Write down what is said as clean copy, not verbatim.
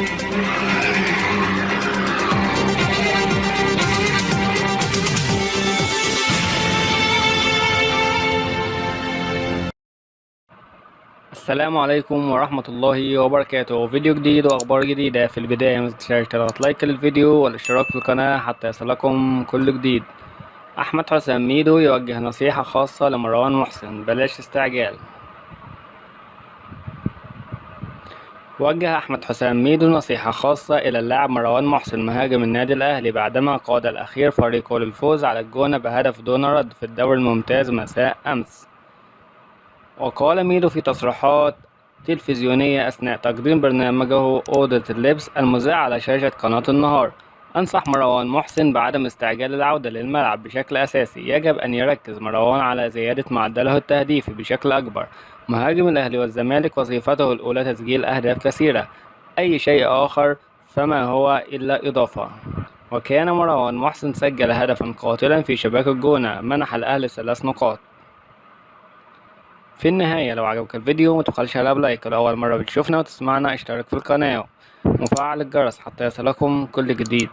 السلام عليكم ورحمة الله وبركاته. فيديو جديد وأخبار جديدة. في البداية متنساش تضغط لايك للفيديو والاشتراك في القناة حتى يصلكم كل جديد. أحمد حسام ميدو يوجه نصيحة خاصة لمروان محسن: بلاش استعجال. وجه أحمد حسام ميدو نصيحة خاصة إلى اللاعب مروان محسن مهاجم النادي الأهلي بعدما قاد الأخير فريقه للفوز على الجونة بهدف دون رد في الدوري الممتاز مساء أمس. وقال ميدو في تصريحات تلفزيونية أثناء تقديم برنامجه أوضة اللبس المذاع على شاشة قناة النهار: أنصح مروان محسن بعدم استعجال العودة للملعب بشكل أساسي، يجب أن يركز مروان على زيادة معدله التهديفي بشكل أكبر. مهاجم الأهلي والزمالك وظيفته الأولى تسجيل أهداف كثيرة، أي شيء آخر فما هو إلا إضافة. وكان مروان محسن سجل هدفا قاتلا في شباك الجونة منح الأهلي 3 نقاط. في النهاية لو عجبك الفيديو متبخلش على بلايك، ولو أول مرة بتشوفنا وتسمعنا اشترك في القناة وفعل الجرس حتى يصلكم كل جديد.